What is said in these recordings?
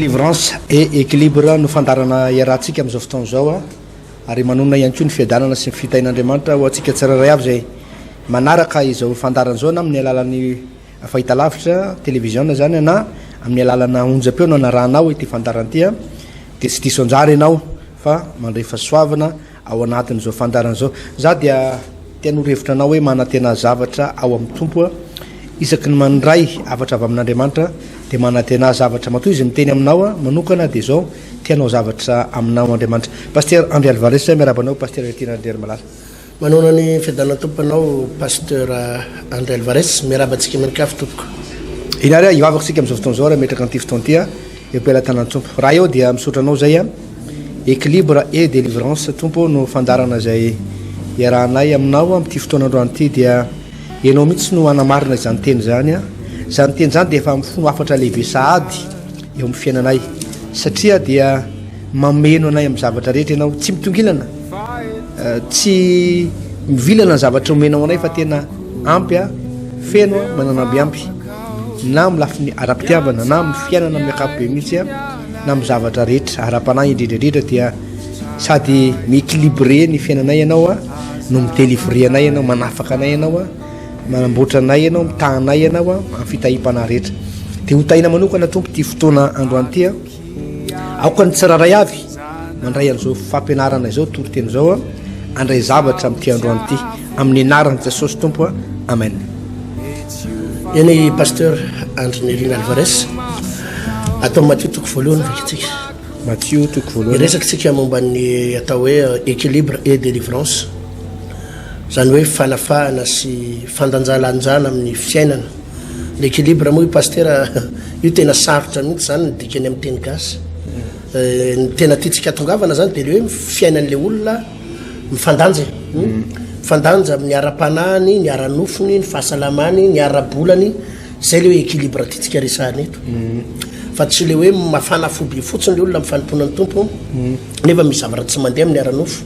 Délivrance et équilibre no fandaharana iarahantsika amin'izao fotoana izao ary manonona ihany koa ny fiadanana sy ny fitahian'Andriamanitra ho antsika tsirairay avy izay manaraka izao fandaharana izao na amin'ny alalan'ny fahitalavitra, télévision izany na amin'ny alalana onjam-peo no anarahanao ity fandaharana ity dia tsy diso anjara ianao fa mandray fahasoavana ao anatin'izao fandaharana izao. Za dia te hanoro hevitra anao hoe manantena zavatra ao amin'ny Tompo isaky ny mandray hafatra avy amin'Andriamanitra dia manantena zavatra. Matoa izy miteny aminao manokana dia izao te hanao zavatra aminao Andriamanitra. Pasteur Andry Alvarez, miarahaba anao Pasteur Tiana Andriarimalala. Manoana ny fiadanan'ny Tompo anao Pasteur Andry Alvarez, miarahaba antsika mianakavy tompoko. Eny ary hivavaka isika amin'izao fotoana izao ary hametraka an'ity fotoana ity eo am-pelatanan'ny Tompo. Raha eo dia misaotra anao izay a. Équilibre et délivrance Tompo no fandaharana izay iarahanay aminao amin'ity fotoana androany ity dia ianao mihitsy no hanamarina izany teny izany a. Izany teny izany dia efa mifono hafatra lehibe sahady eo amin'ny fiainanay satria dia mameno anay amin'ny zavatra rehetra ianao, tsy mitongilana, tsy mivilana ny zavatra omenao anay fa tena ampy a, feno a, manana amby ampy na amin'ny lafiny ara-pitiavana na amin'ny fiainana amin'ny ankapobeny mihitsy a, na amin'ny zavatra rehetra ara-panahy indrindra indrindra dia sady mi-équilibrer ny fiainanay ianao a, no mi-délivrer anay ianao, manafaka anay ianao a, manamboatra anay ianao, mitaha anay ianao a, amin'ny fitahiam-panahy rehetra. Dia ho tahiana manokana Tompo ity fotoana androany ity a. Aoka ny tsirairay avy mandray an'izao fampianarana izao, toriteny izao, handray zavatra amin'ity androany ity. Amin'ny anaran'i Jesosy Tompo, amen. Eny Pasteur Andry Nirina Alvarez, atao Matio toko voalohany vakintsika. Matio toko voalohany. Hiresaka tsika momba ny atao hoe équilibre et délivrance. Izany hoe fanafahana sy fandanjalanjana amin'ny fiainana. L'équilibre moa io Pasitera io tena sarotra mihitsy zany ny dikany amin'ny teny gasy. Ny tena tiantsika atongavana zany dia le hoe fiainan'le olona mifandanja e. Mifandanja amin'ny ara-panahiny, ny ara-nofony, ny fahasalamany, ny ara-bolany, zay le hoe équilibre tiantsika resahana eto. Fa tsy le hoe mafana fo be fotsiny le olona amin'ny fanompoana ny Tompo nefa misy zavatra tsy mandeha amin'ny ara-nofo.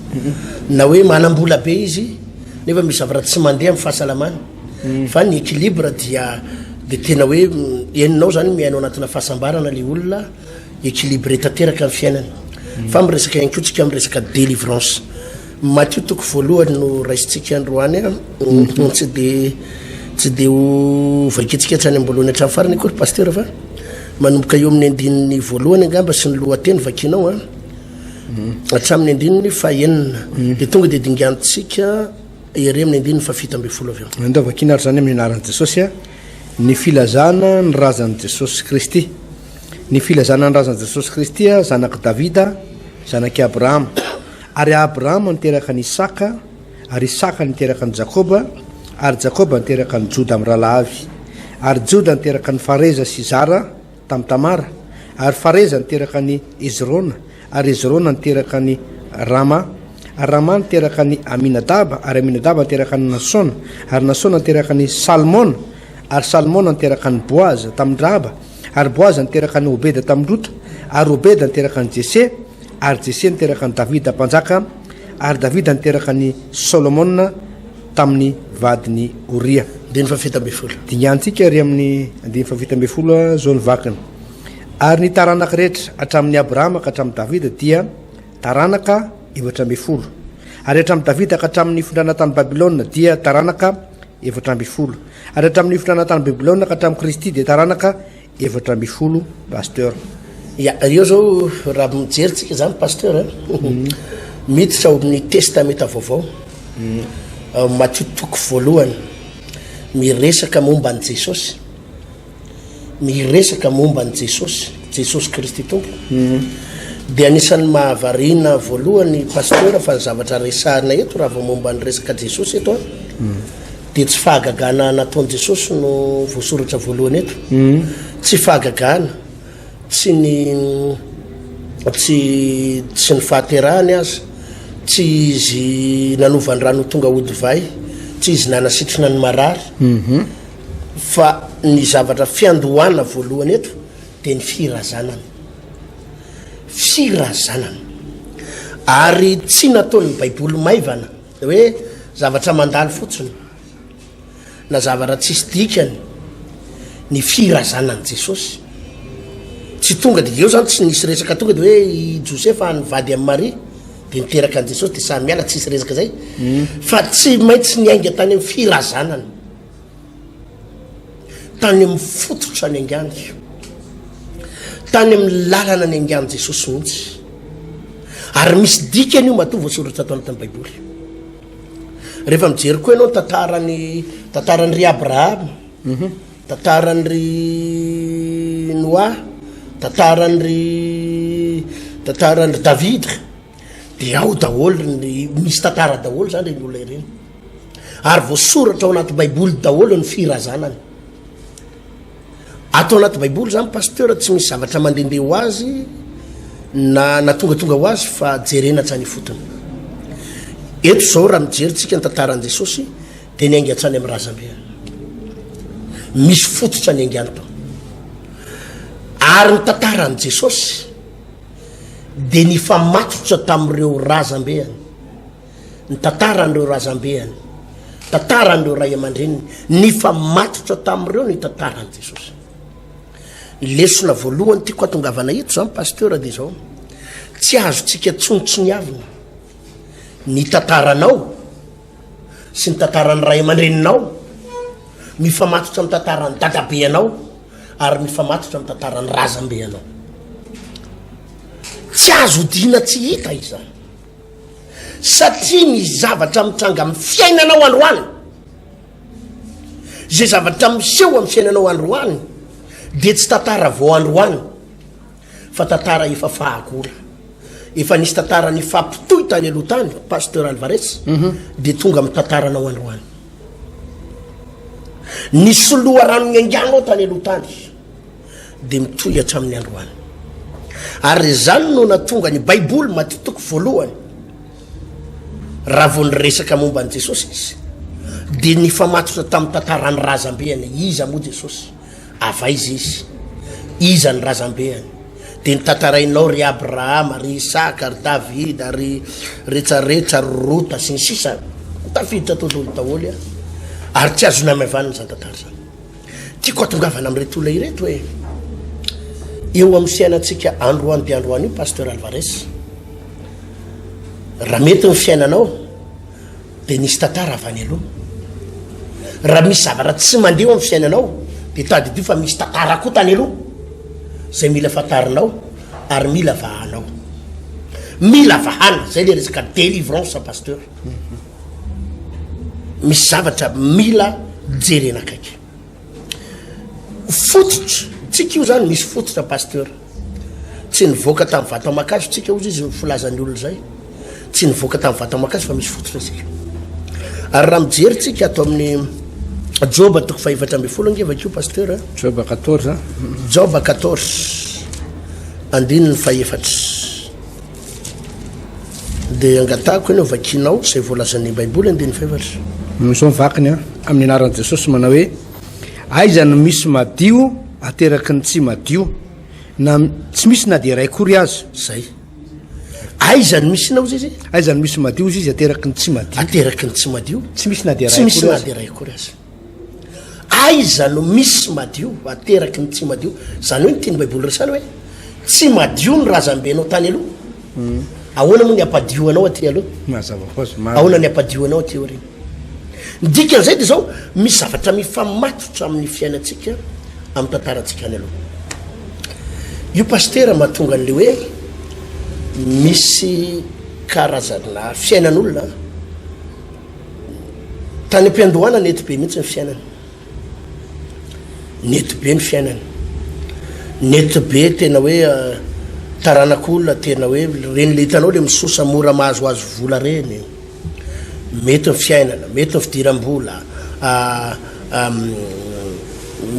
Na hoe manam-bola be izy nefa misy zavatra tsy mandeha amin'ny fahasalamany. Fa ny équilibre dia dia tena hoe henonao zany miaina ao anatina fahasambarana le olona, équilibré tanteraka ny fiainany. Fa miresaka ihany koa tsika miresaka délivrance. Matio toko voalohany no raisintsika androany a, tsy de tsy de ho vakintsika hatrany am-boalohany hatramin'ny farany akory pasteur fa manomboka eo amin'ny andininy voalohany angamba sy ny lohateny vakinao a, hatramin'ny andininy fahenina. Dia tonga dia dingantsika Ery amin'ny andininy fahafito ambin'ny folo avy eo. Andao vakiana ary izany amin'ny anaran'i Jesosy a, ny filazana ny razan'i Jesosy Kristy. Ny filazana ny razan'i Jesosy Kristy a, zanak'i Davida, zanak'i Abrahama. Ary Abrahama niteraka an'i Isaka, ary Isaka niteraka an'i Jakoba, ary Jakoba niteraka an'i Joda mirahalahy. Ary Joda niteraka an'i Fareza sy Zara tamin'i Tamara, ary Fareza niteraka an'i Hezrona, ary Hezrona niteraka an'i Rama, ary Rama niteraka an'i Aminadaba, ary Aminadaba niteraka an'i Nasona, ary Nasona niteraka an'i Salmona, ary Salmona niteraka an'i Boaza tamin-dRahaba, ary Boaza niteraka an'i Obeda tamin-dRota, ary Obeda niteraka an'i Jese, ary Jese niteraka an'i Davida mpanjaka, ary Davida niteraka an'i Solomona tamin'ny vadin'i Oria. Andininy fahafito ambin'ny folo. Dinganintsika ary amin'ny andininy fahafito ambin'ny folo izao ny vakiny. Ary ny taranaka rehetra hatramin'i Abrahama ka hatramin'i Davida dia taranaka 14. Ary hatramin'i Davida ka hatramin'ny nifindrana tany Babylona dia taranaka 14. Ary hatramin'ny nifindrana tany Babylona ka hatramin'i Kristy dia taranaka 14. Pasteur. Ya, eo zao raha mijery tsika zany Pasteur a, miditra ao amin'ny Testamenta Vaovao, Matio toko voalohany, miresaka momba an'i Jesosy. miresaka momba an'i Jesosy, Jesosy Kristy Tompo, dia anisan'ny mahavariana voalohany Pasteur fa ny zavatra resahina eto raha vao momba ny resaka Jesosy eto an, dia tsy fahagagana nataon'i Jesosy no voasoratra voalohany eto, tsy fahagagana, tsy ny tsy tsy ny fahaterahany aza, tsy izy nanova ny rano ho tonga ho divay, tsy izy nanasitrana ny marary, Fa ny zavatra fiandohana voalohany eto dia ny firazanana. Firazanana. Ary tsy nataon'ny Baiboly maivana hoe zavatra mandalo fotsiny na zavatra tsisy dikany ny firazanan'i Jesosy. Tsy tonga de eo zany tsy nisy resaka tonga de hoe i Josefa nivady amin'i Maria de niteraka an'i Jesosy de samy miala tsisy resaka zay fa tsy maintsy niainga tany amin'ny firazanana tany amin'ny fototra niaingany tany amin'ny lalana niaingan'i Jesosy mihitsy ary misy dikany io matoa voasoratra ato anatin'ny Baiboly. Rehefa mijery koa ianao ny tantaran'i tantaran'i ry Abrahama Tantaran'i ry Noa, tantaran'i ry tantaran'i ry Davida, de ao daholo ny misy tantara daholo zany ireny olona ireny. Ary voasoratra ao anaty baiboly daholo ny firazanany. Ato anaty baiboly zany pasteur tsy misy zavatra mandehandeha ho azy na na tongatonga ho azy fa jerena hatrany ifotony. Eto zao raha mijery tsika ny tantaran'i Jesosy Dia niainga hatrany amin'ny razambeany. Misy fototra niaingany tao. Ary ny tantaran'i Jesosy dia nifamatotra tamin'ireo razambeany, ny tantaran'ireo razambeany, tantaran'ireo ray aman-dreniny, nifamatotra tamin'ireo ny tantaran'i Jesosy. Ny lesona voalohany tiako hatongavana eto izany pasteur dia izao, tsy azontsika tsontsoniavina ny tantaranao sy ny tantaran'ny ray aman-dreninao, mifamatotra amin'ny tantaran'ny dadabeanao ary mifamatotra amin'ny tantaran'ny razambeanao. Tsy azo odiana tsy hita izany. Satria ny zavatra mitranga amin'ny fiainanao androany, izay zavatra miseho amin'ny fiainanao androany dia tsy tantara vao androany. Fa tantara efa fahagola. Efa nisy tantara nifampitohy tany aloha tany, Pasteur Alvarez, dia tonga amin'ny tantaranao androany. Nisy loharano niainganao tany aloha tany, dia mitohy hatramin'ny androany. Ary izany no nahatonga ny Baiboly matitoko voalohany, raha vao niresaka momba an'i Jesosy izy, dia nifamatotra tamin'ny tantaran'ny razambeany. Iza moa Jesosy? Avy aiza izy? Iza ny razambeany? Dia notantarainao ry Abrahama, ry Isaka, ry Davida, ry retsaretsa, ry Rota, sy ny sisa Tafiditra tao daholo daholo an! Ary tsy azo namaivanina izany tantara izany. Tiako hatongavana amin'ireto olona ireto hoe, eo amin'ny fiainantsika androany dia androany io Pasteur Alvarez, raha mety ny fiainanao, Dia nisy tantara avy any aloha. Raha misy zavatra tsy mandeha eo amin'ny fiainanao, dia tadidio fa misy tantara koa tany aloha, izay mila fantarinao ary mila vahanao. Mila vahana, izay ilay resaka délivrance pasteur. Misy zavatra mila jerena akaiky. Fototra, tsika io zany misy fototra pasteur. Tsy nivoaka tamin'ny vato aman-kazo tsika hozy izy filazan'ny olona izay. Tsy nivoaka tamin'ny vato aman-kazo fa misy fototra isika. Ary raha mijery tsika ato amin'ny Joba toko fahefatra ambin'ny folo ange vakio pasteur. Joba 14. Joba 14 andininy fahefatra. Dia angatahako ianao vakinao izay voalazan'ny Baiboly andininy fahefatra. Izao ny vakiny an, amin'ny anaran'i Jesosy manao hoe, Aiza no misy madio ateraky ny tsy madio, na tsy misy na dia iray akory aza. Zay. Aiza no misy inona hozy izy? Aiza no misy madio hozy izy ateraky ny tsy madio. Ateraky ny tsy madio. Tsy misy na dia iray akory aza. Tsy misy na dia iray akory aza. Aiza no misy madio ateraky ny tsy madio? Izany hoe ny tian'ny Baiboly resahina hoe tsy madio ny razambenao tany aloha. Ahoana moa ny hampadio anao aty aloha? Mazava ho azy, marina. Ahoana ny hampadio anao aty aoriana? Ny dikan'izay dia izao, misy zavatra mifamatotra amin'ny fiainantsika, amin'ny tantarantsika any aloha. Io pasitera mahatonga an'ilay hoe misy karazana fiainan'olona Tany am-piandohana nety be mihitsy ny fiainany. Nety be ny fiainany. Nety be tena hoe eh, taranak'olona tena hoe reny le hitanao le misosa mora mahazoazo vola reny. Mety ny fiainana, mety ny fidiram-bola, ah, ah,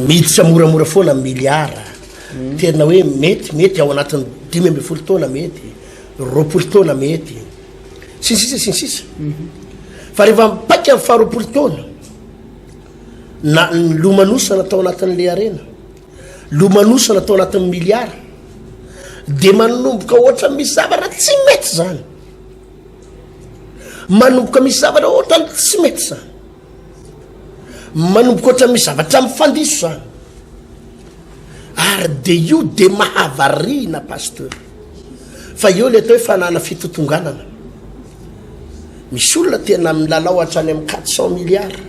miditra moramora foana miliara. Tena hoe mety, mety ao anatin'ny 15 taona mety, 20 taona mety. Sy ny sisa sy ny sisa. Fa rehefa mipaika ny faharoapolo taona, na ny lomanosana tao anatin'le harena, lomanosana tao anatin'ny miliara, de manomboka ohatra misy zavatra tsy mety zany. Manomboka misy zavatra ohatra tsy mety zany. Manomboka ohatra misy zavatra mifandiso zany. Ary de io de mahavariana Pasteur. Fa eo le atao hoe fanana fitotonganana. Misy olona tena milalao hatrany amin'ny 400 milliards.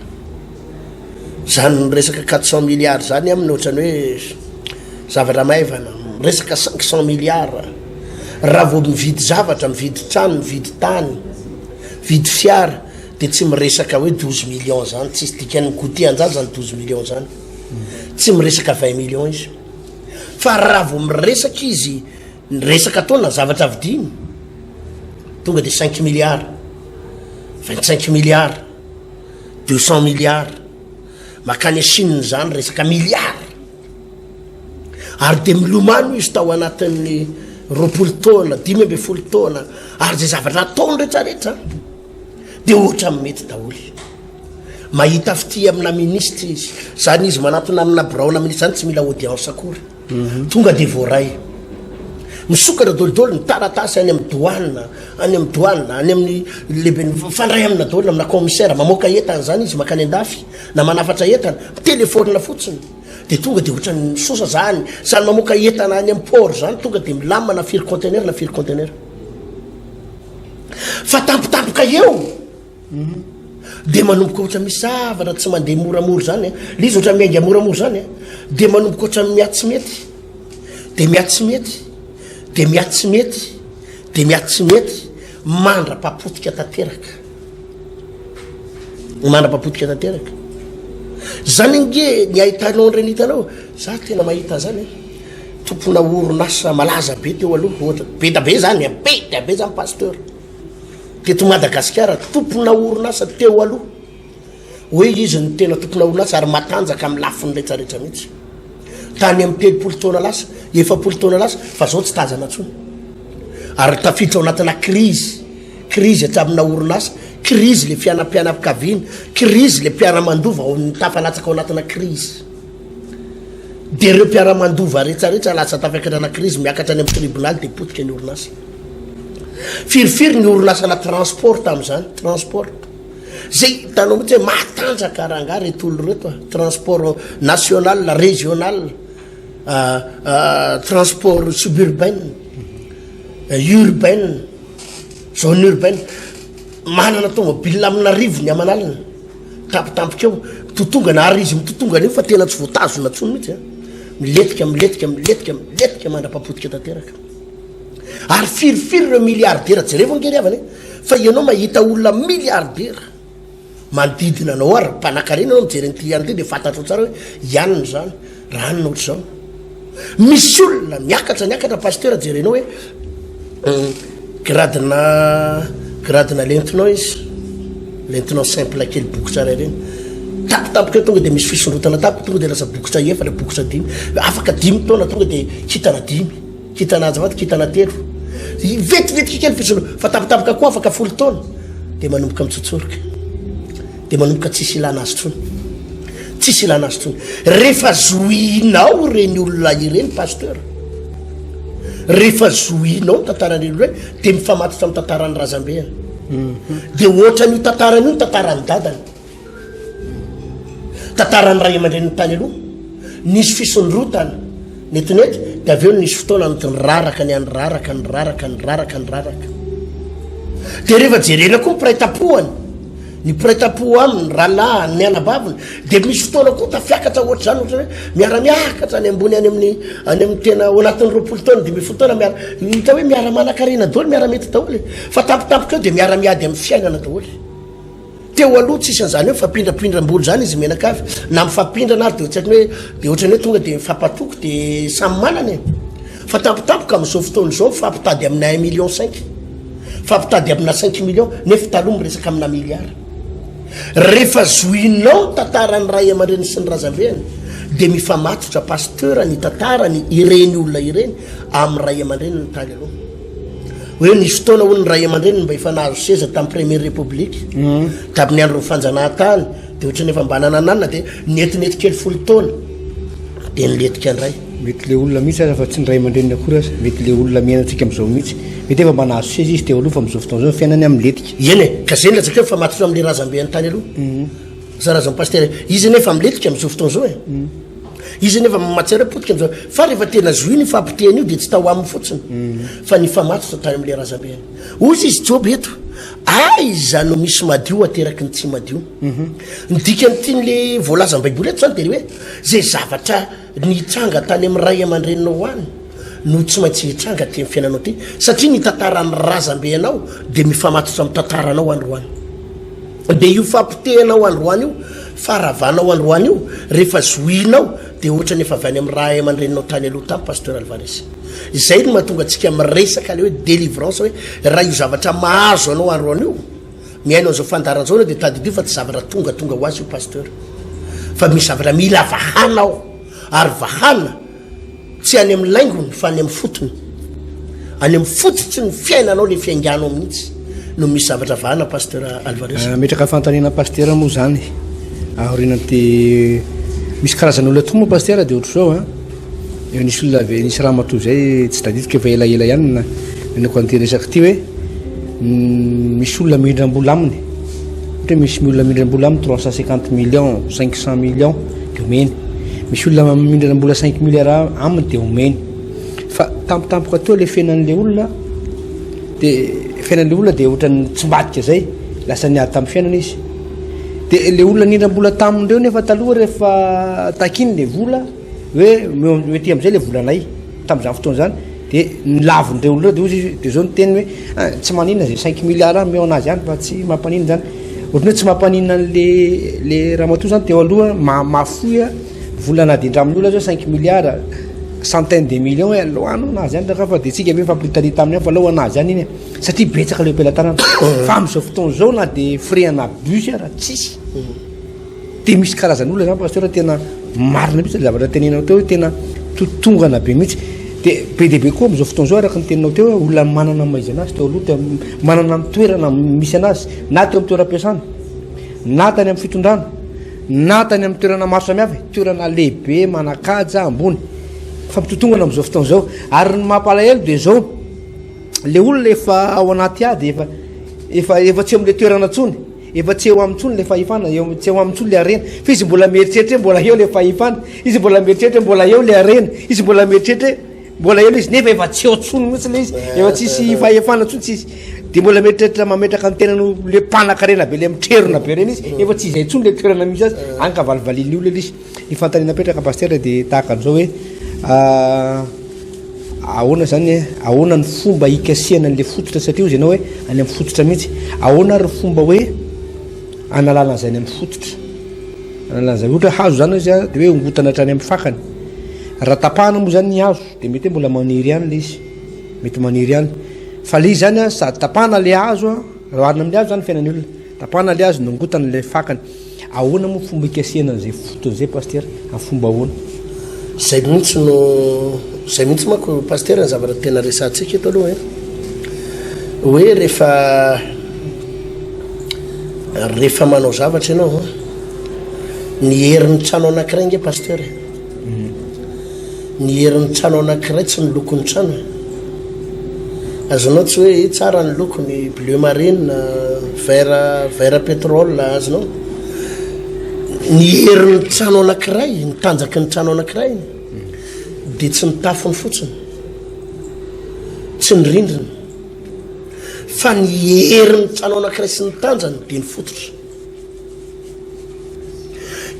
Zany resaka 400 milliards zany aminy ohatrany hoe zavatra maivana. Miresaka 500 milliards. Raha vao mividy zavatra, mividy trano, mividy tany, mividy fiara, de tsy miresaka hoe 12 millions zany. Tsisy dikany goûter an'zany zany 12 millions zany. Tsy miresaka 20 millions izy. Fa raha vao miresaka izy, ny resaka ataony na zavatra vidiany, tonga de cinq milliards, 25 milliards, 200 milliards, makany Chine zany resaka milliards. Ary de milomano izy tao anatin'ny 20 taona, 15 taona, ary zay zavatra ataony retraretra de ohatran'ny mety daholo. Mahita fitia amina ministra izy. Zany izy manatona amina biraona ministra zany tsy mila audience akory. Tonga de voaray. Misokatra dolidoly ny taratasy any amin'ny douane, any amin'ny douane, any amin'ny lehiben'ny mifandray amina daholo, amina commissaire, mamoaka entana zany izy makany andafy na manafatra entana, mitelefaonina fotsiny de tonga de ohatran'ny misosa zany, zany mamoaka entana any amin'ny port zany tonga de milamina na firy conteneur na firy conteneur. Fa tampotampoka eo Dia manomboka ohatra misy zavatra tsy mandeha moramora zany a, le izy ohatra miainga moramora zany a, dia manomboka ohatra miha tsy mety, dia miha tsy mety, dia miha tsy mety, dia miha tsy mety, mandra-papotika tanteraka, mandra-papotika tanteraka. Zany ange ny ahitanao an'ireny hitanao, za tena mahita an'zany a, tompona orinasa malaza be teo aloha, ohatra be da be zany a, be da be zany pasteur. Teto Madagasikara, tompona orinasa teo aloha, hoe izy no tena tompona orinasa ary matanjaka amin'ny lafiny rehetrarehetra mihitsy. Tany amin'ny 30 taona lasa, 40 taona lasa, fa zao tsy tazana intsony. Ary tafiditra ao anatina krizy, krizy hatramina orinasa, krizy le fianam-pianakaviana, krizy le mpiara-mandova ao amin'ny tafalatsaka ao anatina krizy. Dia ireo mpiara-mandova rehetrarehetra lasa tafiakarana krizy, miakatra any amin'ny tribonaly dia potika ny orinasa. Firifiry ny orinasana transport tamin'izany, transport. Zay hitanao mihitsy hoe matanjaka rangaha reto olona reto a, transport national, régional, transport suburbaine, urbaine, zone urbaine. Manana tomobile amin'arivony aman'alina, tampotampoka eo, mitotongana ary izy mitotongana io fa tena tsy voatazona intsony mihitsy a. Milentika, milentika, milentika, milentika mandra-papotika tanteraka. Ary firifiry ireo milliardaires, jerevo ange ry havana e, fa ianao mahita olona milliardaire manodidina anao ary mpanakarena ianao mijery an'ity ihany ity dia fantatrao tsara hoe ianona izany, ranona ohatr'izao. Misy olona miakatra niakatra pasteur jerenao hoe grade-na grade-na lentinao izy, lentinao simple kely bokotra iray ireny, tampotampoka eo tonga dia misy fisondrotana tampoka tonga dia lasa bokotra efatra, bokotra dimy, afaka dimy taona tonga dia kintana dimy. Kintana azafady, kintana telo. Vetivetiky kely fotsiny fa tampotampoka koa afaka folo taona dia manomboka mitsotsoroka. Dia manomboka tsisy ilana azy intsony. Tsisy ilana azy intsony. Rehefa zohinao ireny olona ireny pasteur, rehefa zohinao ny tantaran'ireny olona ireny dia mifamatotra amin'ny tantaran'ny razambeny. Dia ohatran'io tantarany io ny tantaran'ny dadany. Tantaran'ny ray aman-dreniny tany aloha, nisy fisondrotana netinety dia avy eo nisy fotoana niraraka ny niraraka niraraka niraraka niraraka. Dia rehefa jerena koa ny mpiray tampohany, ny mpiray tampoho aminy, ny rahalahiny, ny anabaviny, dia misy fotoana koa tafiakatra ohatr'izany, ohatra hoe miara-miakatra any ambony any amin'ny any amin'ny tena ao anatin'ny 20 taona, 15 taona miara, hita hoe miara-manankarena daholo, miara-mety daholo e. Fa tampotampoka eo dia miara-miady amin'ny fiainana daholo. Teo aloha tsisy an'izany hoe mifampindrampindram-bola izany izy mianakavy, na mifampindrana ary dia ohatran'ny hoe dia ohatran'ny hoe tonga dia mifampatoky dia samy manana e. Fa tampotampoka amin'izao fotoana izao mifampitady amina un million cinq, mifampitady amina cinq millions nefa taloha miresaka amina milliard. Rehefa zohinao ny tantaran'ny ray aman-dreny sy ny razambeny dia mifamatotra pasteur ny tantarany ireny olona ireny amin'ny ray aman-dreniny tany aloha. Hoe nisy fotoana hono ny ray aman-dreniny mba efa nahazo seza tamin'ny première république, tamin'ny andron'ny fanjanahantany, dia ohatran'ny efa mba nanananana dia netinety kely folo taona dia nilentika indray. Mety le olona mihitsy aza fa tsy ny ray aman-dreniny akory aza, mety le olona miaina antsika amin'izao mihitsy, mety efa mba nahazo seza izy teo aloha fa amin'izao fotoana izao ny fiainany amin'ny milentika. Eny e, ka zay no lazaiko hoe mifamatotra amin'le razambe any tany aloha. Za razan'i Pasitera, izy anie efa milentika amin'izao fotoana izao e. Izy anefa mahatsiaro hoe potika am'zao, fa rehefa tena zohina io fahapotehana io dia tsy tao aminy fotsiny fa nifamatotra tany amin'ilay razambeny. Hoy izy Joba eto, aiza no misy madio ateraky ny tsy madio? Ny dikan'ity voalazan'ny Baiboly eto zany dia ny hoe zay zavatra nitranga tany amin'ny ray aman-dreninao any no tsy maintsy hitranga aty amin'ny fiainanao aty, satria ny tantaran'ny razambe anao dia mifamatotra amin'ny tantaranao androany. Dia io fahapotehanao androany io, faharavanao androany io, rehefa zohinao dia ohatran'ny efa avy any amin'ny ray aman-dreninao tany aloha tany Pasteur Alvarez. Izay no mahatonga antsika miresaka ilay hoe délivrance hoe raha io zavatra mahazo anao androany io, mihaino an'izao fandaharana izao ianao dia tadidio fa tsy zavatra tongatonga ho azy io Pasteur. Fa misy zavatra mila vahana ao, ary vahana Tsy any amin'ny laingony fa any amin'ny fotony. Any amin'ny fototry ny fiainanao le fiainganao mihitsy no misy zavatra vahana Pasteur Alvarez. Eh, metraka fanontaniana Pasteur moa zany aorianan'ity misy karazan'olona tokoa moa Pasteur dia ohatr'izao an. Eo nisy olona avy nisy ramatoa izay tsy tadidiko efa elaela ihany na nanaoko an'ity resaka ity hoe mm, misy olona mindram-bola aminy. Ohatra hoe misy olona mindram-bola aminy 350 millions, 500 millions dia omeny. Misy olona mindrana mbola cinq milliards aminy dia omeny. Fa tampotampoka teo le fiainan'le olona dia fiainan'le olona dia ohatran'ny tsimbadika zay, lasa niady tamin'ny fiainana izy. Dia le olona nindram-bola tamin'ireo nefa taloha rehefa takiny le vola hoe omeo ety am'zay le volanay tamin'izany fotoana izany dia nilavin'ireo olona ireo dia hoy izy dia zao ny teniny hoe ah, tsy maninona zay cinq milliards omeo anazy ihany fa tsy mampaninona zany. Ohatran'ny hoe tsy mampaninona an'le le ramatoa zany teo aloha ma- mahafoy a vola na dia indramin'ny olona aza hoe cinq milliards centaine de millions hoe aleo any anazy any raka fa dia tsika ve mifampiritarita aminy any fa aleo anazy any iny e satria betsaka le am-pelatanana fa amin'izao fotoana izao na dia frais ana bus ara tsisy dia misy karazan'olona zany pasteur tena marina mihitsy le zavatra tenenao teo hoe tena totongana be mihitsy dia be dia be koa amin'izao fotoana izao araka ny teninao teo hoe olona manana ny maha izy anazy teo aloha teo manana ny toerana misy anazy na teo amin'ny toeram-piasana na tany amin'ny fitondrana na tany amin'ny toerana maro samihafa e, toerana lehibe manan-kaja ambony fa mitotongana amin'izao fotoana izao ary ny mampalahelo dia izao le olona efa ao anaty ady efa efa efa tsy eo amin'le toerana intsony Efa tsy eo aminy intsony le fahefana, eo tsy eo aminy intsony le harena. Fa izy mbola mieritreritra hoe mbola eo le fahefana, izy mbola mieritreritra hoe mbola eo le harena, izy mbola mieritreritra hoe mbola eo le izy, nefa efa tsy eo intsony mihitsy le izy, efa tsisy fahefana intsony, tsisy. De mbola mieritreritra mametraka ny tenany ho le mpanan-karena be, le mitrerona be reny izy, efa tsy izay intsony le toerana misy azy, any ka valivalian'ny olona le izy. Ny fanontaniana apetraka Pasteur dia tahaka an'izao hoe, Ahoana zany e? Ahoana ny fomba hikasihana an'le fototra satria hozy ianao hoe any amin'ny fototra mihitsy. Ahoana ary ny fomba hoe analana an'izay any amin'ny fototra? Analana an'izay ohatra hoe hazo zany izy a, de hoe ongotana hatrany amin'ny fakany. Raha tapahana moa zany ny hazo de mety hoe mbola maniry ihany le izy, mety maniry ihany. Fa le izy zany a, sady tapahana le hazo a, raha oharina amin'ny hazo zany ny fiainan'ny olona, tapahana le hazo, nongotana le fakany. Ahoana moa fomba hikasihana an'izay fotony izay Pasitera? Amin'ny fomba ahoana? Izay mihitsy no, izay mihitsy manko Pasitera ny zavatra tena resahantsika eto aloha e. Hoe rehefa rehefa manao zavatra ianao, ny herin'ny trano anankiray nge Pasitera e. Ny herin'ny trano anankiray tsy ny lokon'ny trano e. Azonao tsy hoe tsara ny lokony, bleu marine, vert, vert pétrole, azonao. Ny herin'ny trano anankiray, ny tanjaky ny trano anankiray dia tsy ny tafony fotsiny, tsy ny rindrina, fa ny herin'ny trano anankiray sy ny tanjany dia ny fototra.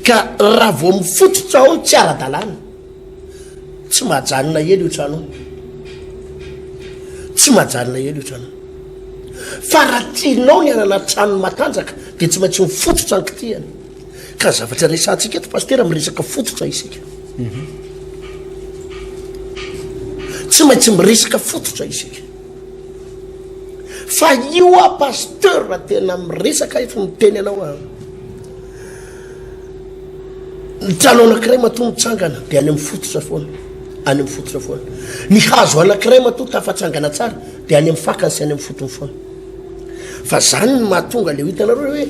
Ka raha vao mifototra ao ny tsy ara-dalàna, tsy mahajanona ela io trano io. Tsy mahajanona ela io trano io. Fa raha tianao ny hanana trano matanjaka dia tsy maintsy mifototra ny kitihana. Ka ny zavatra resahantsika eto Pasitera miresaka fototra isika. Mhm. Tsy maintsy miresaka fototra isika. Fa io aho pasteur raha tena miresaka eto miteny anao aho. Ny trano anankiray matoa mitsangana dia any amin'ny fototra foana. Any amin'ny fototra foana. Ny hazo anankiray matoa tafatsangana tsara dia any amin'ny fakany sy any amin'ny fotony foana. Fa zany no mahatonga le hitanareo hoe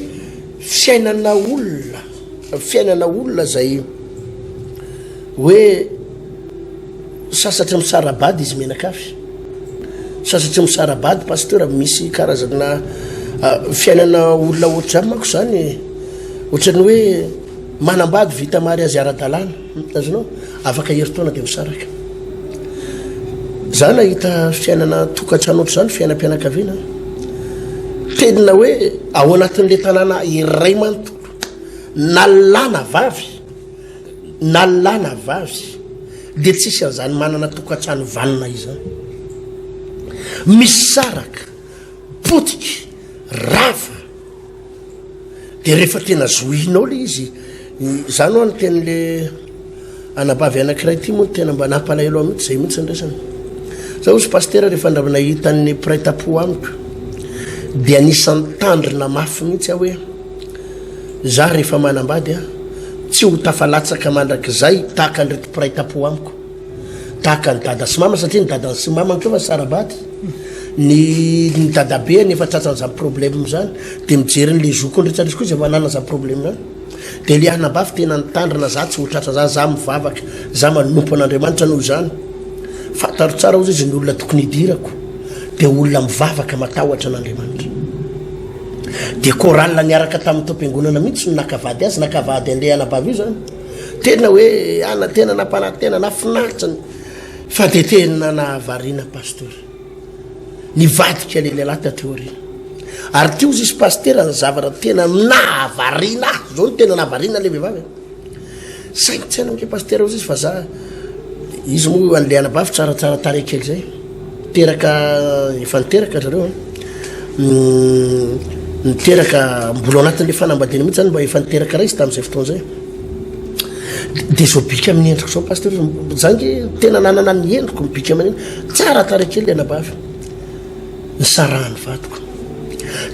fiainana olona, fiainana olona zay hoe Sasatry misara-bady izy mianakavy. Sasatry misara-bady pasteur misy karazana fiainana olona ohatr'izany manko zany e. Ohatran'ny hoe. Manambady vita mariazy ara-dalàna, azonao? Afaka herintaona dia misaraka. Za nahita fiainana tokantrano ohatr'izany, fiainam-pianakaviana. Tena hoe ao anatin'le tanàna iray manontolo, na lahy na vavy, na lahy na vavy, dia tsisy an'izany manana tokantrano vanona izany. Misaraka, potika, rava. De rehefa tena zohinao le izy, zany hoa ny tenin'le anabavy anakiray ty moa no tena mba nampalahelo ahy mihitsy, zay mihitsy ny resany. Za hozy pasitera rehefa ndra nahita ny mpiray tampo amiko de anisan'ny tandrina mafy mihitsy aho hoe za rehefa manambady aho tsy ho tafalatsaka mandrakizay tahaka an'ireto mpiray tampo amiko. Tahaka an'i dada sy mama satria ny dadany sy mamany koa efa sara-bady, ny ny dadabeany efa tratran'izany problème izany, dia mijery an'ilay zokiny rehetra rehetra koa izy efa manana izany problème izany, dia ilay anabavy tena nitandrina za tsy ho tratra zany, za mivavaka, za manompo an'Andriamanitra noho izany, fantaro tsara hozy izy ny olona tokony hidirako, dia olona mivavaka matahotra an'Andriamanitra. Dia chorale niaraka tamin'ny tao am-piangonana mihitsy no naka vady azy, naka vady an'ilay anabavy io zany. Tena hoe ana tena nampanantena nafinaritra ny fa dia tena nahavariana pasteur. Nivadika le lehilahy taty aoriana. Ary teo izy pasteur ny zavatra tena nahavariana ahy, zao no tena nahavariana le vehivavy. Saingy tsy hainao nge pasteur ozy izy fa za izy moa an'le anabavy tsaratsara tarehy kely zay. Teraka efa niteraka zareo an. Niteraka mbola ao anatin'le fanambadiana mihitsy zany mba efa niteraka ray izy tamin'izay fotoana izay. De zao bika amin'ny endriko zao pasteur, za nge tena nanana ny endriko ny bika amin'ny tsara tarehy kely le anabavy. Nisarahan'ny vadiko.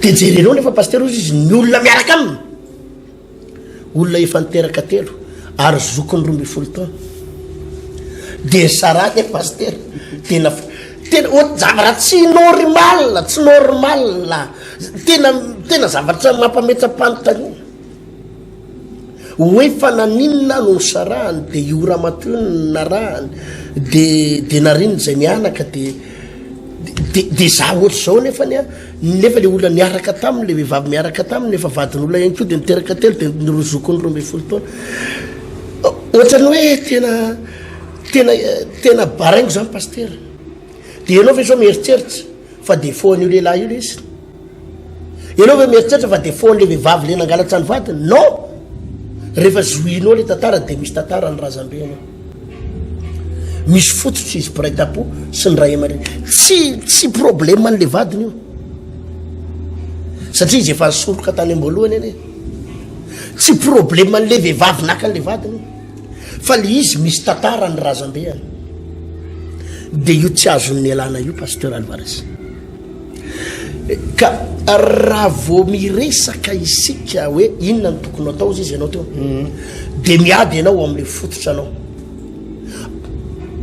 De jerenao nefa pasteur ozy izy ny olona miaraka aminy. Olona efa niteraka telo ary zokiny 12 taona. Dia nisaraka e pasitera. Tena tena ohatry zavatra tsy normal, tsy normal. Tena tena zavatra mampametra-panontaniana. Hoe fa naninona no nisarahany dia io ramatoa io no narahany dia dia nariny izay mianaka dia de de za ohatr'izao nefany a nefa le olona niaraka taminy le vehivavy miaraka taminy efa vadin'olona ihany koa de niteraka telo de ny zokiny 12 taona ohatrany hoe tena tena tena baraingo zany pastera de ianao ve zao mieritreritra fa défaut an'io lehilahy io le izy ianao ve mieritreritra fa défaut an'le vehivavy le nangalatra ny vadiny non rehefa zohinao le tantara de misy tantara ny razambe anao Misy fototra izy mpiray tampo sy ny ray aman-dreny. Tsy tsy problème an'le vadiny io. Satria izy efa nisoroka tany am-boalohany anie. Tsy problème an'le vehivavy naka an'le vadiny io. Fa le izy misy tantara ny razambeany. De io tsy azon'ny elana io Pasteur Alvarez. Ka raha vao miresaka isika hoe inona no tokony atao izy ianao teo mm. de miady ianao amin'le fototra anao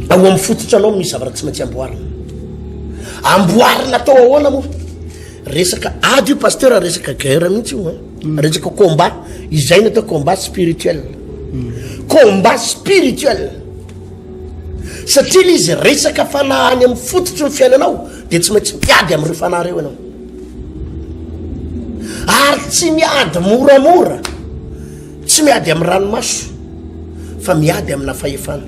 ao amin'ny fototra anao misy zavatra tsy maintsy amboarina amboarina atao ahoana moa resaka ady io pasteur resaka guerre mihitsy io mm. resaka combat izay ny atao combat spirituel mm. combat spirituel Satria ilay izy resaka fanahy any amin'ny fototry ny fiainanao dia tsy maintsy miady amin'ireo fanahy ireo ianao. Ary tsy miady moramora, tsy miady amin'ny ranomaso, fa miady amina fahefana.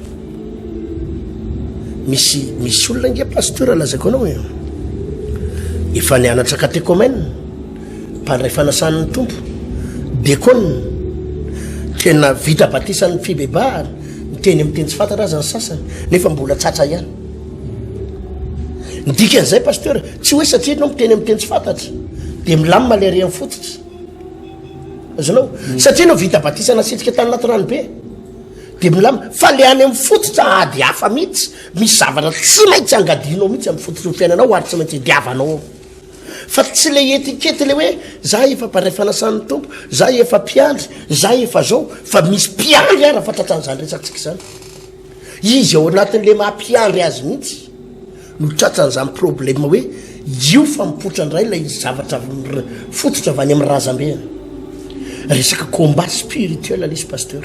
Misy misy olona nge pasteur lazaiko anao e. Efa nianatra catéchumène. Mpandray fanasan'ny Tompo, dekona, tena vita batisan'ny fibebahana, miteny amin'ny teny tsy fantatra aza ny sasany, nefa mbola tratra ihany. Ny dikan'izay pasteur, tsy hoe satria ianao miteny amin'ny teny tsy fantatra, dia milamina ilay ary amin'ny fototra. Azonao? Mm. Satria ianao vita batisa nasitrika tany anaty rano be, dia milamina. Fa le any amin'ny fototra ady hafa mihitsy, misy zavatra tsy maintsy angadianao mihitsy amin'ny fototry ny fiainanao ary tsy maintsy idiavanao ao. Fa tsy le etikety le hoe za efa mpandray fanasan'ny Tompo, za efa mpiandry, za efa zao, fa misy mpiandry ara fa tratran'izany resatsika izany. Izy ao anatin'le maha mpiandry azy mihitsy no tratran'izany problème hoe io fa mipoitra indray ilay zavatra fototra avy any amin'ny razambeny. Resaka combat spirituel lesy pasteur.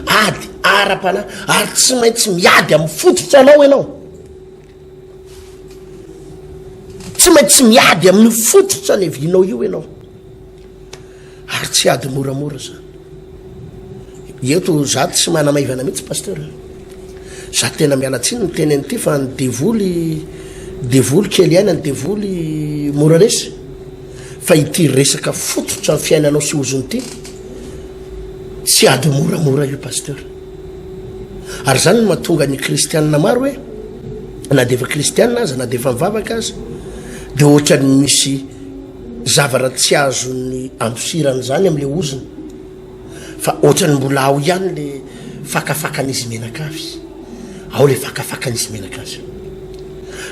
Ady ara-panahy ary tsy maintsy miady amin'ny fototra anao ianao. Tsy maintsy miady amin'io fototra nevinao io ianao. Ary tsy ady moramora zany. Eto za tsy manamaivana mihitsy Pasteur. Za tena miala tsiny miteny an'ity fa ny devoly devoly kely aina ny devoly mora resy fa ity resaka fototra ny fiainanao sy ozona ity tsy ady moramora io Pasteur. Ary zany no mahatonga ny kristianina maro hoe na de efa kristianina aza na de efa mivavaka aza de ohatran'ny misy zavatra tsy azony andosirana zany am'le ozona. Fa ohatran'ny mbola ao ihany le fakafakan'izy mianakavy. Ao le fakafakan'izy mianakavy.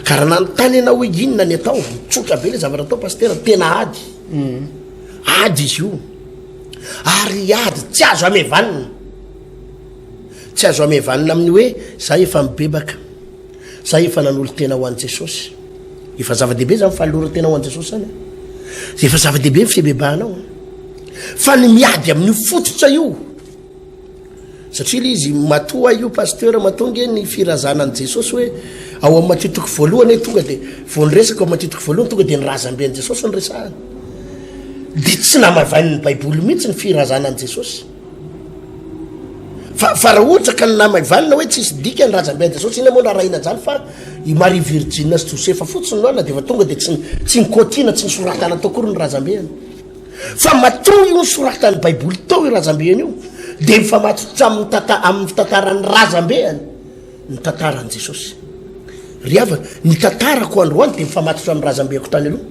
Ka raha nanontany ianao hoe inona ny atao, tsotra be le zavatra atao pasitera, tena ady. Mm. Ady izy io. Ary ady tsy azo amevanina. Tsy azo amevanina amin'ny hoe za efa mibebaka. Za efa nanolo-tena ho an'i Jesosy. Efa zava-dehibe zany fanoloran-tena ho an'i Jesosy zany. Efa zava-dehibe ny fibebahanao. Fa ny miady amin'io fototra io, satria le izy matoa io pasteur matoa nge ny firazana an'i Jesosy hoe ao amin'ny Matio toko voalohany hoe tonga de vao niresaka ao Matio toko voalohany tonga de ny razambe an'i Jesosy no resahana. De tsy namavain'ny Baiboly mihitsy ny firazana an'i Jesosy. Fa fa raha ohatra ka ny namaivanina hoe tsisy dikany razambe an'i Jesosy inona moa no arahina an'izany fa i Maria Virjina sy Josefa fotsiny no ana de efa tonga de tsy tsy nikotiana tsy nisoratana tao akory ny razambeny. Fa matoa io nosoratan'ny Baiboly tao io razambeny io, dia mifamatotra amin'ny tanta- amin'ny fitantaran'ny razambeny ny tantaran'i Jesosy. Ry havana, ny tantarako androany dia mifamatotra amin'ny razambeko tany aloha.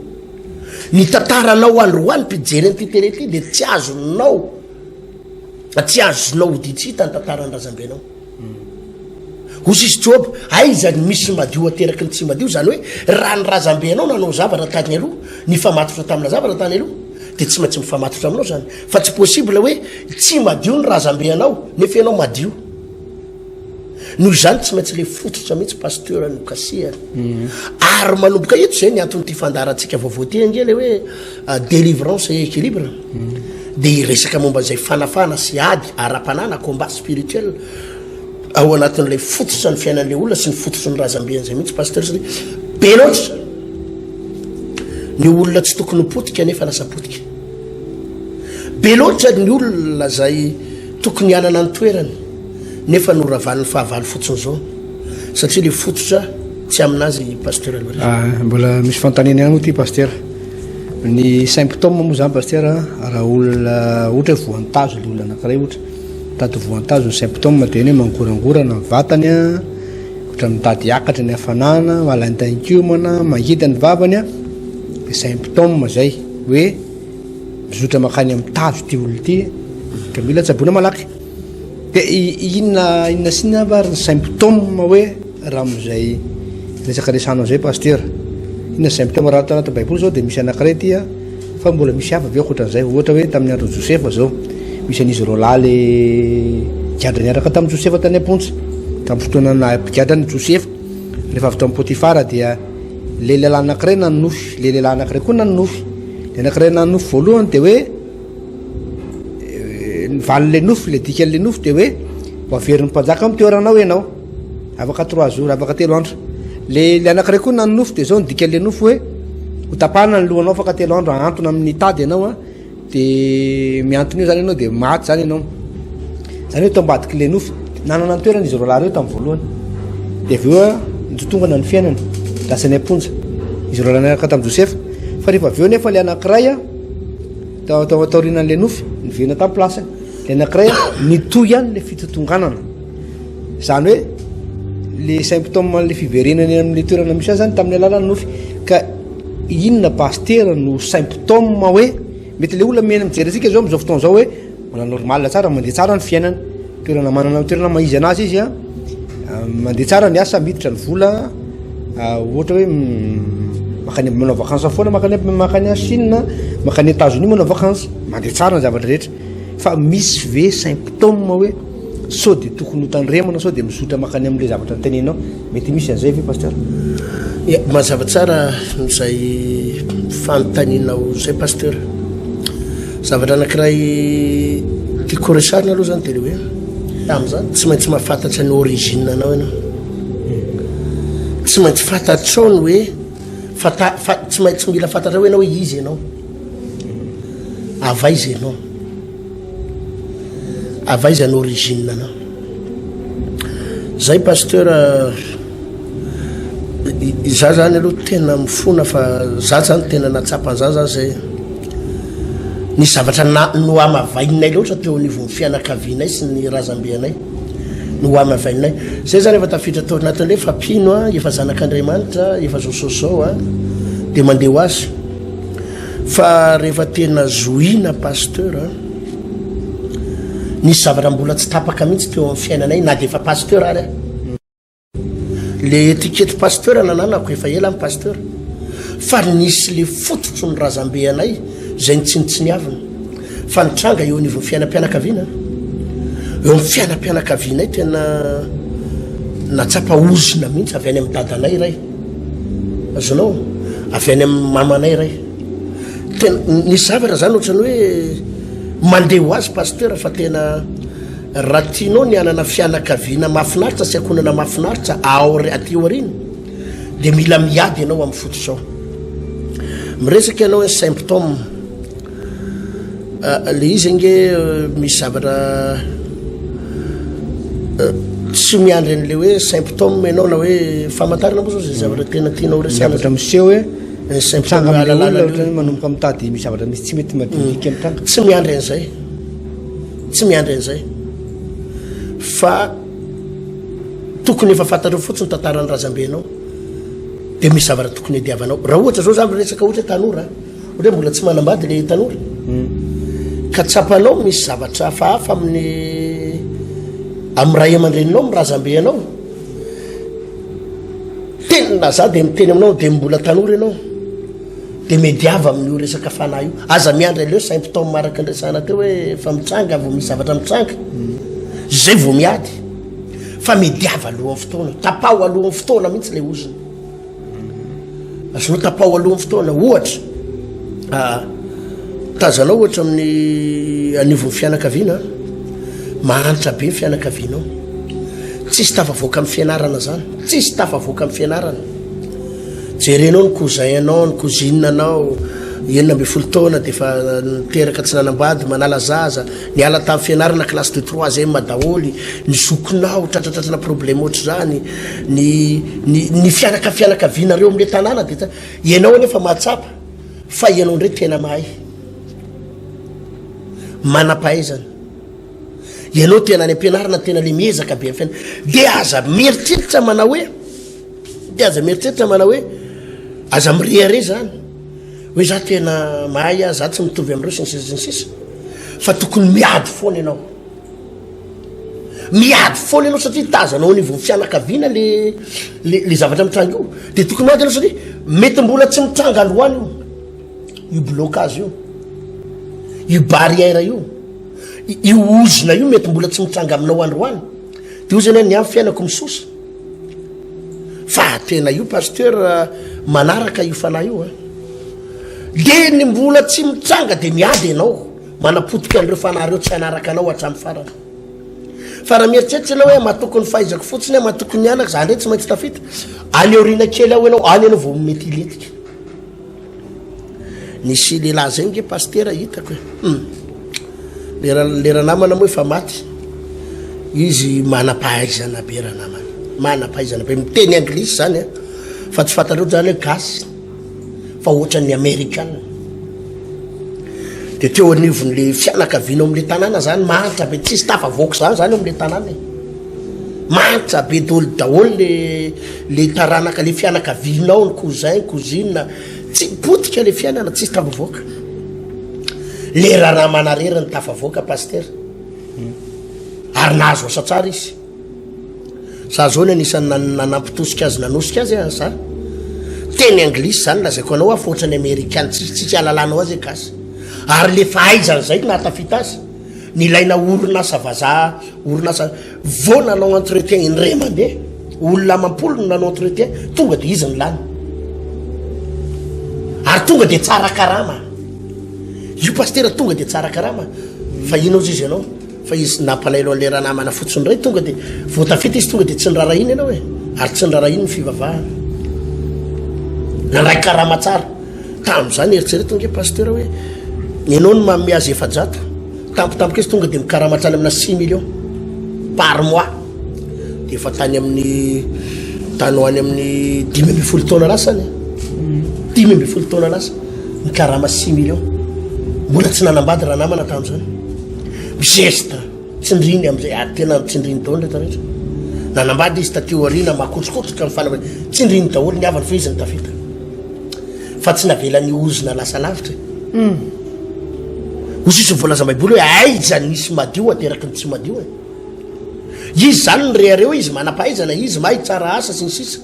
Ny tantaranao androany mpijery an'ity télé ity dia tsy azonao tsy azonao hodian-tsy hita ny tantaran'ny razambenao. Hoy sisa Joba, Aiza ny misy madio ateraky ny tsy madio? Izany hoe, raha ny razambenao nanao zavatra tany aloha, nifamatotra tamina zavatra tany aloha, dia tsy maintsy mifamatotra aminao izany. Fa tsy possible hoe tsy madio ny razambe anao, nefa ianao madio. Noho izany tsy maintsy le fototra mihitsy pasteur no kasihana. Mhm. Ary manomboka eto izay ny anton'ity fandaharantsika vaovao ity ange le hoe ah, délivrance et équilibre. Mhm. Dia hiresaka momba izay fanafahana sy ady ara-panahy na combat spirituel ao anatin'ilay fototra ny fiainan'ilay olona sy ny fototry ny razambe an'izay mihitsy pasteur satria be loatra ny olona tsy tokony ho potika nefa lasa potika be loatra ny olona zay tokony hanana ny toerany nefa noravan'ny fahavalo fotsiny zao satria le fototra tsy aminazy pasteur aloha ah, mbola misy fanontaniana ihany moa ty pasteur ny symptôme moa zany pasteur raha olona ohatra hoe voantazo le olona anankiray ohatra Mitady voantazo ny symptômes dia ny hoe mangorangorana ny vatany a, ohatran'ny mitady hiakatra ny hafanana, malaintainkomana, mangidy ny vavany a, dia symptômes zay hoe mizotra mankany amin'ny tazo ity olona ity ka mila tsaboina malaky. Dia inona inona sy inona ary ny symptômes hoe raha amin'izay resaka resahanao izay pasteur? Inona symptômes raha ato anaty baiboly zao dia misy anankiray ity a. Fa mbola misy hafa ve ankoatran'izay? Ohatra hoe tamin'ny andron'i Josefa izao, misy an'izy roalahy le gadra niaraka tamin'i Josefa tany am-ponja. Tamin'ny fotoana naha mpigadra an'i Josefa, rehefa avy tao amin'i Potifara dia le lehilahy anankiray nanonofy, le lehilahy anankiray koa nanonofy. Le anankiray nanonofy voalohany dia hoe eh, ny valin'ilay nofy, le dikan'ilay nofy dia hoe ho averin'ny mpanjaka amin'ny toeranao ianao. Afaka trois jours, afaka telo andro. Le le anankiray koa nanonofy dia zao ny dikan'le nofy hoe ho tapahana ny lohanao afaka telo andro, ahantona amin'ny tady ianao a, de mihantona eo zany ianao de maty zany ianao. Zany hoe tao ambadik'le nofy, nanana ny toerany izy roalahy ireo tamin'ny voalohany. De avy eo a, nitotongana ny fiainany, lasa any am-ponja. Izy roalahy niaraka tamin'i Josefa. Fa rehefa avy eo nefa le anankiray a, tao tao taorianan'le nofy, niverina tamin'ny place-ny. Le anankiray a, nitohy ihany le fitotonganana. Izany hoe le symptôme an'le fiverenany amin'le toerana misy azy zany tamin'ny alalan'ny nofy. Ka inona pasitera no symptôme hoe mety le olona mihaino mijery antsika zao amin'izao fotoana izao hoe mbola normal tsara mandeha tsara ny fiainany, toerana manana toerana maha izy anazy izy a, mandeha tsara ny asa, miditra ny vola, ohatra hoe makany manao vacances foana makany makany Chine, makany États-Unis manao vacances, mandeha tsara ny zavatra rehetra. Fa misy ve symptôme hoe sao dia tokony ho tandremana sao dia mizotra mankany amin'ilay zavatra noteneninao? Mety misy an'izay ve Pasteur? Ya, mazava tsara izay fanontanianao izay Pasteur. Zavatra anankiray tiako horesahina aloha zany dia le hoe amin'izany tsy maintsy mahafantatra ny origine anao ianao. Tsy maintsy fantatrao ny hoe fata, fa, tsy maintsy mila fantatrao ianao hoe iza ianao. Avy aiza ianao? Avy aiza ny origine anao? Zay pasteur za zany aloha tena mifona fa za zany tena nahatsapa an'zany zany zay nisy zavatra na- nohamavaininay loatra teo anivon'ny fianakavianay sy ny razambe anay nohamavaininay. Zay zany efa tafiditra tao anatin'le efa mpino a, efa zanak'Andriamanitra, efa zao zao zao a, de mandeha ho azy. Fa rehefa tena zohina pasteur a, nisy zavatra mbola tsy tapaka mihitsy teo amin'ny fiainanay na dia efa pasteur ary aho. Le étiquette pasteur nananako efa ela ny pasteur fa nisy le fototro ny razambe anay izay nitsinontsiniavina fa nitranga eo anivon'ny fiainam-pianakaviana eo amin'ny fiainam-pianakavianay tena natsapa ozona mihitsy avy any amin'ny dadanay iray Azonao? Avy any amin'ny mamanay iray. Tena nisy zavatra zany ohatran'ny hoe mandeha ho azy pasteur fa tena raha tianao ny hanana fianakaviana mahafinaritra sy ankohonana mahafinaritra aor- aty aoriana dia mila miady ianao amin'ny fototrao. Miresaka ianao hoe symptôme. Ah, le izy ange euh, misy zavatra euh, tsy miandry an'le hoe symptôme ianao na hoe famantarana moa zao zay zavatra tena tianao resahana. Zavatra miseho hoe Ny symptôme mitranga amin'ilay ahalalana olona an'io. ohatran'ny hoe manomboka mitady misy zavatra misy tsy mety madinidinika mitranga. Tsy miandry an'izay. Tsy miandry an'izay. Fa tokony efa fantatrao fotsiny tantaran'ny razambenao. Dia misy zavatra tokony hiadiavanao. Raha ohatra zao za miresaka ohatra hoe tanora. Ohatra hoe mbola tsy manambady le tanora ka tsapanao misy zavatra hafahafa amin'ny amin'ny ray aman-dreninao, amin'ny razambe anao. Tena za dia miteny aminao dia mbola tanora ianao dia mediava amin'io resaka fanahy io. Aza miandry an'ileo symptôme araka ny resahana teo hoe efa mitranga vao misy zavatra mitranga. Zay vao miady. Fa mediava alohan'ny fotoana, tapaho alohan'ny fotoana mihitsy ilay ozona. Azonao tapaho alohan'ny fotoana, ohatra, ah, tazanao ohatra amin'ny anivon'ny fianakaviana, mahantra be ny fianakavianao, tsisy tafavoaka amin'ny fianarana zany, tsisy tafavoaka amin'ny fianarana. Jerenao ny cousin anao, ny cousine anao, 16 taona dia efa niteraka tsy nanambady, manala zaza, Niala tamin'ny fianarana classe de troisième daholo ny zokinao, tratratratrana problème ohatr'izany, ny ny ny fianaka fianakavianareo amin'ilay tanàna dia ta- ianao anefa mahatsapa fa ianao indray tena mahay, manam-pahaizana, ianao tena any am-pianarana tena le miezaka be amin'ny fiainana, dia aza mieritreritra manao hoe, dia aza mieritreritra manao hoe, aza mirehareha zany. Hoe za tena mahay aho, za tsy mitovy amin'ireo sy ny sisa sy ny sisa. Fa tokony miady foana ianao. Miady foana ianao satria tazanao anivon'ny fianakaviana le le le zavatra mitranga io. Dia tokony miady ianao satria mety mbola tsy mitranga androany io. Io blocage io. Io barrière io. Io ozona io mety mbola tsy mitranga aminao androany. Dia ozona ny amin'ny fiainako misosa. Fa tena io pasteur manaraka io fanahy io a. De ny mbola tsy mitranga de miady ianao manapotika an'ireo fanahy ireo tsy hanaraka anao hatramin'ny farany. Fa raha mieritreritra ianao hoe matoky ny fahaizako fotsiny aho, matoky ny anako, za ndray tsy maintsy tafita. Any aoriana kely ao ianao, any ianao vao mety hilentika. Nisy lehilahy zay nge pasitera hitako e. Hum. Le le ranamana moa efa maty. Izy manam-pahaizana be ranamana. Manam-pahaizana be. Miteny anglisy zany a. Fa tsy fantatrao zany hoe gasy fa ohatran'ny amerikana. De teo anivon'le fianakaviana ao amin'le tanàna zany mahantra be tsisy tafavoaka zany zany ao amin'le tanàna e. Mahantra be daholo daholo le le taranaka le fianakavianao ny cousin cousine tsy potika le fiainana tsisy tafavoaka. Le raharaha manarery ny tafavoaka pasteur. Ary nahazo asa tsara izy. Za zao ny anisan'ny nanampy tosika azy nanosika azy a za. Teny anglisy zany lazaiko anao aho fa ohatran'ny amerikana tsisy tsisy ahalalanao azy e gasy. Ary le fahaizany zay no nahatafita azy. Nilaina orinasa vazaha Orinasa vao nanao entretien indray mandeha, olona amam-polo no nanao entretien, tonga dia izy no lany. Ary tonga dia tsara karama. Io pasitera tonga dia tsara karama. Fa inona ozy izy ianao? Fa izy nampalahelo an'ilay ranamana fotsiny indray tonga dia vao tafita izy tonga dia tsy nirarahina ianao e. Ary tsy nirarahina ny fivavahana. Nandray karama tsara. Tamin'izany eritrereto nge pasitera hoe ianao no manome azy 400. Tampotampoka izy tonga dia mikarama hatrany amina six millions par mois. Dia efa tany amin'ny tany ho any amin'ny 15 taona lasa any. 15 taona lasa mikarama six millions. Mbola tsy nanambady raha namana tamin'izany. Mizesta, tsindriny amin'izay ary tena tsindriny daholo rehetra rehetra. Nanambady izy taty aoriana makotrokotroka ny fanambadiana. Tsindriny daholo ny havany fa izy no tafita. Fa tsy navelany hozona lasa lavitra e. Hoy sisa ny voalazan'ny Baiboly hoe aiza nisy madio ateraky ny tsy madio e. Izy izany ny rehareha hoe izy manam-pahaizana, izy mahay tsara asa sy ny sisa.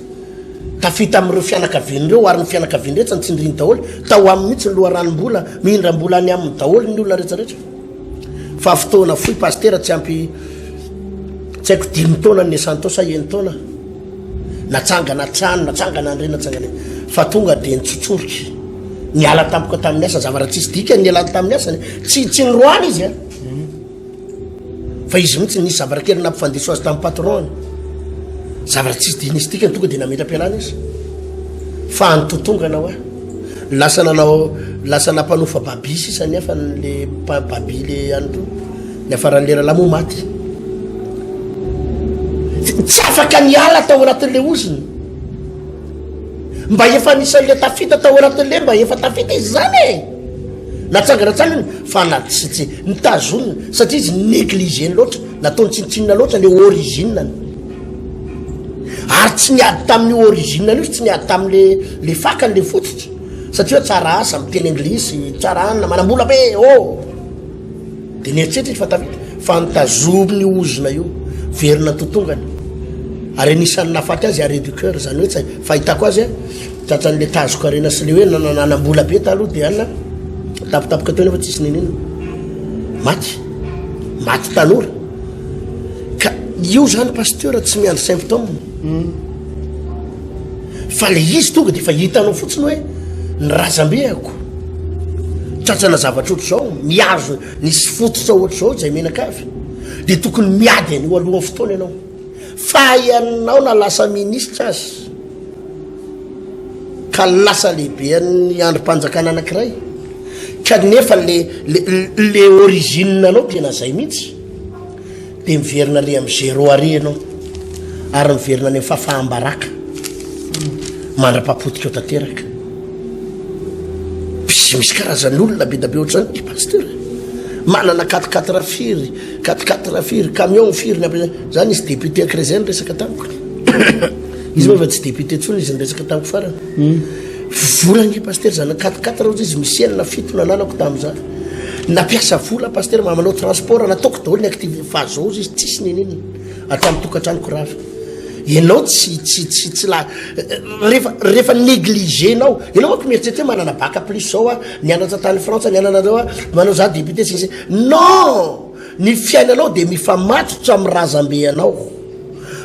Tafita amin'ireo fianakaviany ireo ary ny fianakaviany rehetra nitsindriny daholo. Tao aminy mihitsy ny loharanom-bola, mihindram-bola any aminy daholo ny olona rehetra rehetra. Fa fotoana fohy pasitera tsy ampy tsy haiko dimy taona ny niasany tao sa enin-taona. Natsangana trano, natsangana an'ireny, natsangana fa tonga dia nitsotsorika. Niala tampoka tamin'ny asa, zavatra tsisy dikany nialany tamin'ny asany. Tsy tsy niroahana izy a. Fa izy mihitsy nisy zavatra kely nampifandiso azy tamin'ny patron-ny. Zavatra tsisy di nisy dikany tonga dia nametra-pialana izy. Fa nitotongana hoa. Lasa nanao lasa nampanofa baby sisa nefa le baby le any koa. Niafaran'le rahalahy moa maty. Tsy afaka niala tao anatin'le ozona. Mba efa anisan'le tafita tao anatin'le mba efa tafita izy zany e. Natsangana tsara iny fa na tsy tsy nitazonina satria izy négligé-ny loatra, nataony tsinontsinona loatra le origine-ny. Ary tsy niady tamin'io origine-ny io izy, tsy niady tamin'le le fakany, le fototra. Satria hoe tsara asa, miteny anglisy, tsara anona, manam-bola be, oh! Dia nieritreritra izy fa tafita, fa nitazominy io ozona io, very natotongany. Ary anisan'ny nahafaty azy arrêt du coeur, izany hoe tsy fahitako azy, tratran'ilay tazon-karena sy ilay hoe nanam-bola be taloha dia anona, tampotampoka teo nefa tsisy niniana. Maty. Maty tanora. Ka io zany pasteur tsy miandry symptôme. Fa le izy tonga dia efa hitanao fotsiny hoe ny razambeako tratrana zavatra ohatr'izao, mihazo nisy fototra ohatr'izao izay menakavy, dia tokony miady an'io alohan'ny fotoana ianao. Fa ianao na lasa ministra aza, ka lasa lehiben'ny andrim-panjakana anankiray, kanefa le le le origine anao tena zay mihitsy. Dia miverina ale amin'ny zéro are ianao ary miverina any amin'ny fahafaham-baraka mandra-pahapotika eo tanteraka. Misy misy karazan'olona be da be ohatr'izany ity pasteur. Manana quatre quatre firy, quatre quatre firy, camion firy ny ampiasaina. Za nisy député ankiray zay niresaka tamiko. Izy moa efa tsy député intsony izy niresaka tamiko farany. Vola ange pasteur zany quatre quatre ozy izy misy enina fito nananako tamin'izany. Nampiasa vola pasteur mba manao transport nataoko daholo ny activité fa zao ozy izy tsisy neninona hatramin'ny tokantranoko rava. Ianao tsy tsy tsy tsy la rehefa rehefa négligé-nao ianao manko mieritreritra hoe manana bac plus zao aho nianatra tany Frantsa nianana reo aho manao za député sy ny sisa non ny fiainanao dia mifamatotra amin'ny razambe anao.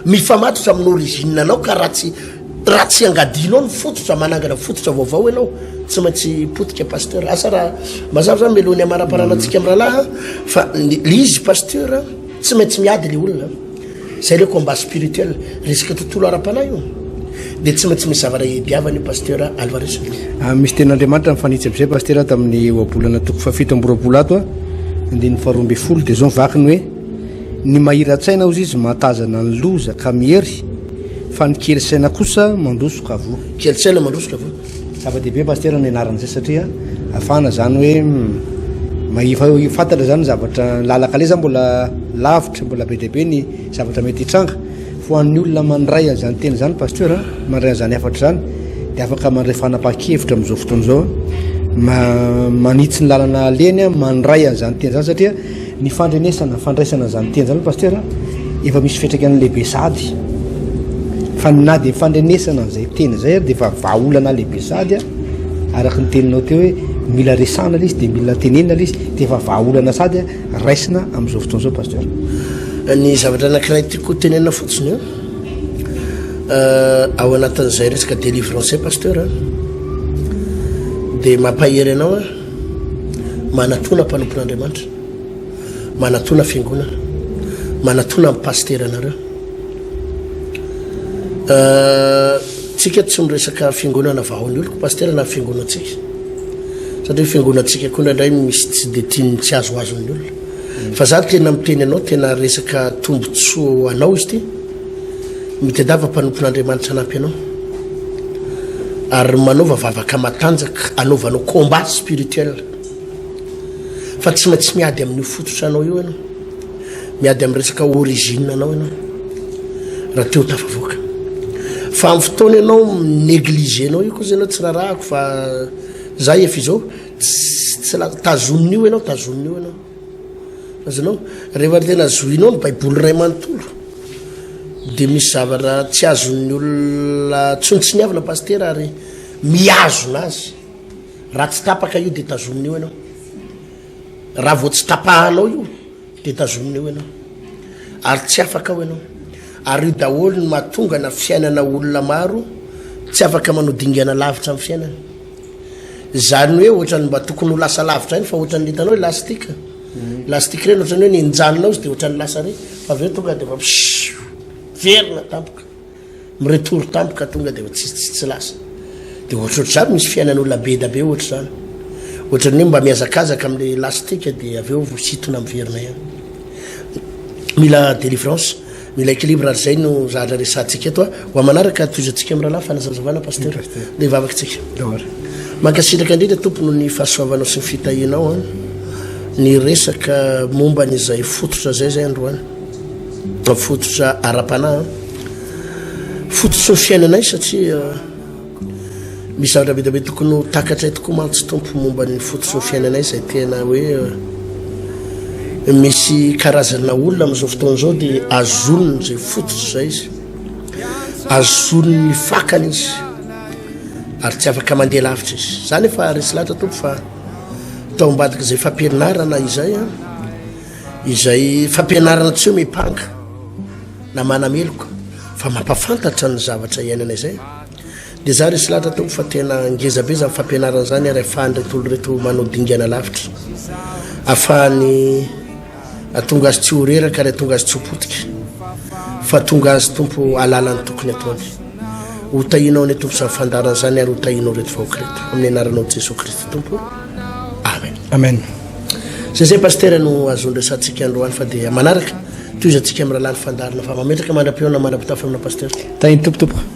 Mifamatotra amin'ny origine anao ka raha tsy raha tsy angadianao ny fototra manangana fototra vaovao ianao tsy maintsy potika pasteur. Asa raha mazava zany mialohan'ny hamaraparana antsika amin'ny rahalahy fa le izy pasteur tsy maintsy miady le olona. Zay le combat spirituel resaka tontolo ara-panahy io. Dia tsy maintsy misy zavatra iadiavana io pasteur Alvarez. Ah, misy tenin'Andriamanitra mifanitsy amin'izay pasteur tamin'ny ohabolana toko fahafito amby roapolo ato a, andininy faharoa ambin'ny folo dia izao ny vakiny hoe Ny mahira-tsaina hozy izy mahatazana ny loza ka miery, fa ny kely saina kosa mandroso ka voa. Kely saina mandroso ka voa. Zava-dehibe Pasitera ny anarana izay satria ahafahana izany hoe mahefa fantatra izany ny zavatra ny lalan-kaleha izany mbola lavitra, mbola be dia be ny zavatra mety hitranga. Fa ho an'ny olona mandray an'izany teny izany Pasteur, mandray an'izany hafatra izany dia afaka mandray fanapahan-kevitra amin'izao fotoana izao, manitsy ny lalana alehany, mandray an'izany teny izany satria Ny fandrenesana, fandraisana an'izany teny izany Pasteur efa misy fiantraikany lehibe sahady. Fa na dia fandrenesana an'izay teny izay ary dia efa vahaolana lehibe sahady araka ny teninao teo hoe mila resahana ilay izy dia mila tenenina ilay izy dia efa vahaolana sahady raisina amin'izao fotoana izao Pasteur. Ny zavatra anankiray tiako tenenina fotsiny an, ao anatin'izay resaka délivrance izay Pasteur an, dia mampahery anao aho, Manatona mpanompon'Andriamanitra, manatona fiangonana, manatona ny pasiteranareo. Euh, tsika tsy miresaka fiangonana vao ny oloko pasitera na fiangonantsika satria fiangonantsika koa indraindray misy tsy de tian'ny tsy azoazon'ny olona. Fa za tena miteny anao tena resaka tombotsoa ho anao izy ity. Mitadiava mpanompon'Andriamanitra hanampy anao. Ary manaova vavaka matanjaka anaovanao combat spirituel. Fa tsy maintsy miady amin'io fototra anao io ianao. Miady amin'ny resaka origine anao ianao. Raha te ho tafavoaka. Fa amin'ny fotoana ianao mi-negliger-nao io kosa ianao tsy rarahako fa za efa izao tsy la tazonina io ianao, tazonina io ianao. Azonao? Rehefa tena zohinao ny baiboly iray manontolo dia misy zavatra tsy azon'ny olona tsontsiniavina pasitera ary mihazona azy. Raha tsy tapaka io dia tazomina eo ianao. Raha vao tsy tapahanao io dia tazomina eo ianao. Ary tsy afaka ao ianao. Ary io daholo no mahatonga na fiainana olona maro tsy afaka manao dingana lavitra amin'ny fiainana. Izany hoe ohatran'ny mba tokony ho lasa lavitra ihany fa ohatran'ny hitanao elastique. Elastique ireny ohatran'ny hoe nenjanina ao izy dia ohatran'ny lasa re fa avy eo tonga dia efa verina tampoka. Mi-retour tampoka tonga dia tsy tsy tsy lasa. Dia ohatrohatr'izany misy fiainan'olona be da be ohatr'izany. Ohatran'ny hoe mba mihazakazaka amin'ilay elastique dia avy eo voasintona miverina ihany. Mila délivrance, mila équilibre ary izay no zavatra resahantsika eto. Ho amin'ny manaraka tohizantsika amin'ny rahalahy fanazavana pasteur. Dia hivavaka isika. Mankasitraka indrindra Tompo noho ny fahasoavanao sy ny fitahianao an. Ny resaka momba an'izay fototra izay izay androany. Fototra ara-panahy an. Fototry ny fiainanay satria misy zavatra be dia be tokony ho takatray tokoa mantsy Tompo momba ny fototry ny fiainanay izay tena hoe misy karazana olona amin'izao fotoana izao dia azoniny izay fototra izay izy, azoniny fakany izy ary tsy afaka mandeha lavitra izy. Za nefa resy lahatra Tompo fa tao ambadik'izay fampianarana izay an, izay fampianarana tsy hoe mipanga na manameloka fa mampafantatra ny zavatra iainana izay dia za resy lahatra Tompo fa tena ngeza be zany fampianarana zany ary afahan'ireto olo reto manao dingana lavitra afahany atonga azy tsy ho reraka ary atonga azy tsy ho potika fa tonga azy Tompo alala ny tokony ataony ho tahinao anie Tompo zany fandaharana zany ary ho tahinao reto vahoaka reto amin'ny anaranao Jesoa Kristy Tompo amen amen zay zay pasitera no azony resantsika androany fa dia manaraka Tohizantsika amin'ny rahalahy ny fandaharana fa mametraka mandra-pihaona mandra-pitafa aminao Pasteur. Tahin'ny Tompo tompoko.